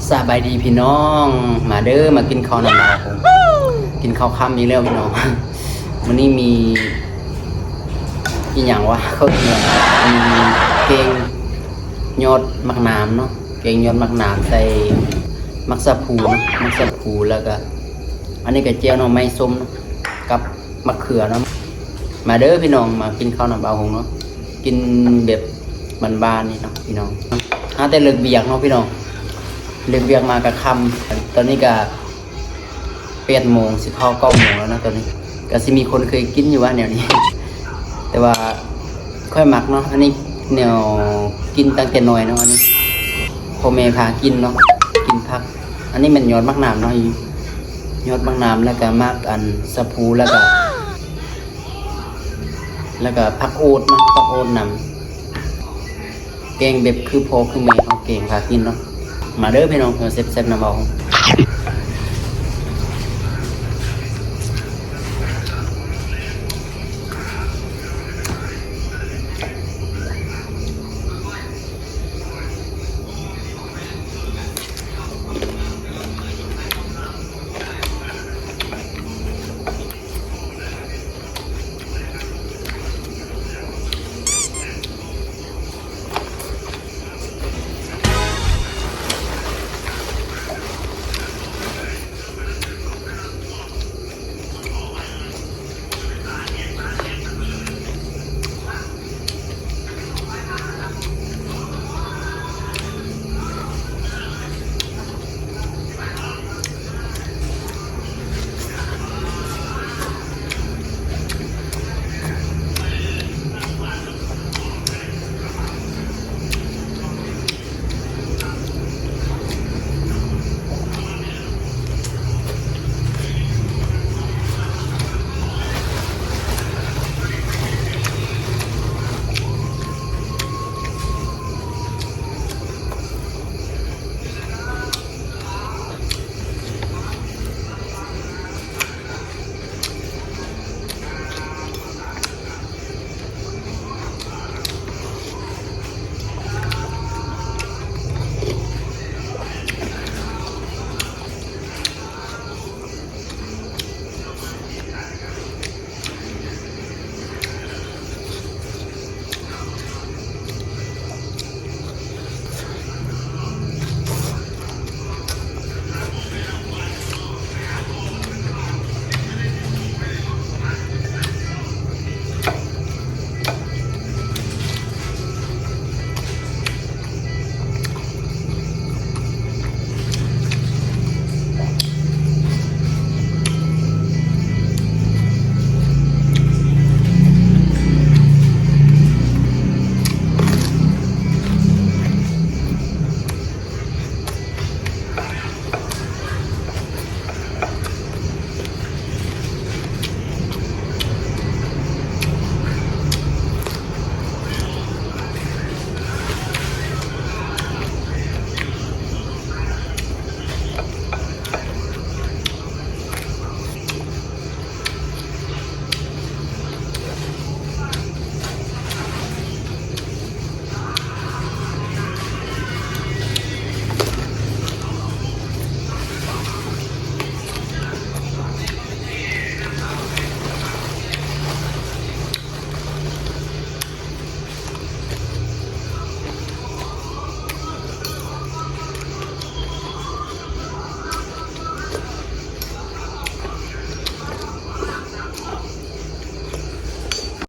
ສະບາຍດີພີ່ນ້ອງ ມາເດີ ມາກິນເຂົ້ານຳບ່າວຫົງ ກິນເຂົ້າຄ່ຳອີກແລ້ວພີ່ນ້ອງ. ມື້ນີ້ມີອີ່ຫຍັງວະ ເຂົາເອີ້ນຫຍັງ ມີແກງຍອດໝາກໜາມເນາະ ແກງຍອດໝາກໜາມໃສ່ໝາກສາພູເນາະ ໝາກສາພູ ແລ້ວກະອັນນີ້ກະແຈ່ວໜໍ່ໄມ້ສົ້ມເນາະ ກັບ ມະເຂືອເນາະ. ມາເດີພີ່ນ້ອງ ມາກິນເຂົ້ານຳບ່າວຫົງເນາະ ກິນແບບບ້ານໆນີ້ເນາະພີ່ນ້ອງ. ຫາແຕ່ເລີກວຽກເນາະພີ່ນ້ອງ ເລີກວຽກມາກະຄ່ຳ ຕອນນີ້ກະແປດໂມງ ຊິເຂົ້າເກົ້າໂມງແລ້ວເນາະ. ຕອນນີ້ກະຊິມີຄົນເຄີຍກິນຢູ່ວ່າແນວນີ້ ແຕ່ວ່າຂ້ອຍມັກເນາະ ອັນນີ້ແນວກິນຕັ້ງແຕ່ນ້ອຍເນາະ ອັນນີ້ພໍ່ແມ່ພາກິນເນາະ ກິນຜັກ. ອັນນີ້ແມ່ນຍອດໝາກໜາມເນາະ ຍອດໝາກໜາມ ແລ້ວກະໝາກອັນສາພູ ແລ້ວກະ ແລ້ວກະຜັກໂອດເນາະ ຜັກໂອດນຳ ແກງແບບຄືພໍ່ຄືແມ່ເຮົາແກງພາກິນເນາະ. ມາເດີພີ່ນ້ອງ ເຮົາແຊບໆນຳເອົາ.